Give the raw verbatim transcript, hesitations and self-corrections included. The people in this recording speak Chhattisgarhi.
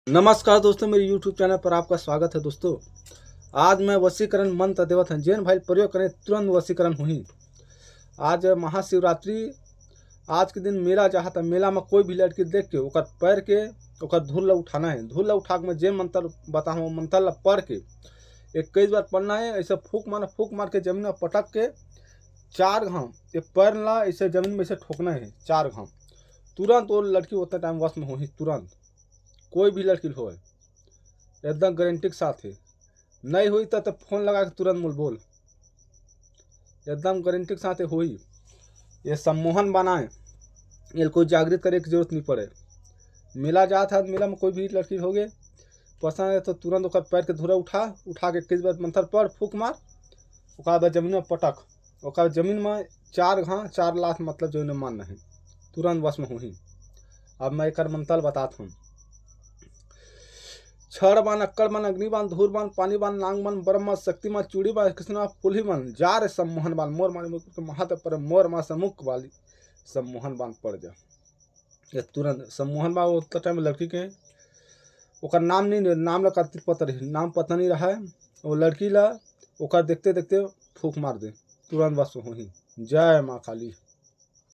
नमस्कार दोस्तों, मेरे YouTube चैनल पर आपका स्वागत है। दोस्तों, आज मैं वशीकरण मंत्र देवत हूँ, जेन भाई प्रयोग करें, तुरंत वशीकरण होही। आज महाशिवरात्रि, आज के दिन मेला जाहा, त मेला में कोई भी लड़की देख के ओकर पैर के, ओकर धूल ला उठाना है। धूल ला उठा के मैं जे मंत्र बताहूँ, वो मंत्र ला पढ़ के इक्कीस बार पढ़ना है। ऐसे फूंक मार, फूंक मार के जमीन में पटक के चार घाव ये पैर ला ऐसे जमीन में ऐसे ठोकना है चार घाव। तुरंत वो लड़की उतना टाइम वश में होही, तुरंत। कोई भी लड़की होए, एकदम गारंटी के साथ है। नहीं हुई तो, तो फोन लगा के तुरंत मोल बोल, एकदम गारंटी के साथ होई। ये सम्मोहन बनाए, ये कोई जागृत करे की जरूरत नहीं पड़े। मेला जात है, मेला में कोई भी लड़की होगे पसंद है तो तुरंत ओकर पैर के धूरा उठा, उठा के इक्कीस बार मंत्र पढ़, फूंक मार, ओकर बाद जमीन में पटक, ओकर जमीन में चार घा चार लात, मतलब जो इन्हें मान नहीं, तुरंत वश में होही। अब मैं एकर मंत्र बतात हूँ। छड़ बान, अक्कड़ बान, अग्नि बान, धूर बान, पानी बान, नांग बान, ब्रह्मा शक्ति बान, चूड़ी बान, कृष्णा फूलही बान, जा रे सम्मोहन बान, मोर मारे मुकुट के महादेव पर मोर माँ सम्मुख वाली सम्मोहन बान पड़ जा। ये तुरंत सम्मोहन बान उतना टाइम लड़की के ओकर नाम नहीं, नाम ला कातिर पता रही, नाम पता नहीं रहा है। वो लड़की ला ओकर देखते देखते फूंक मार दे, तुरंत बस होही। जय माँ काली।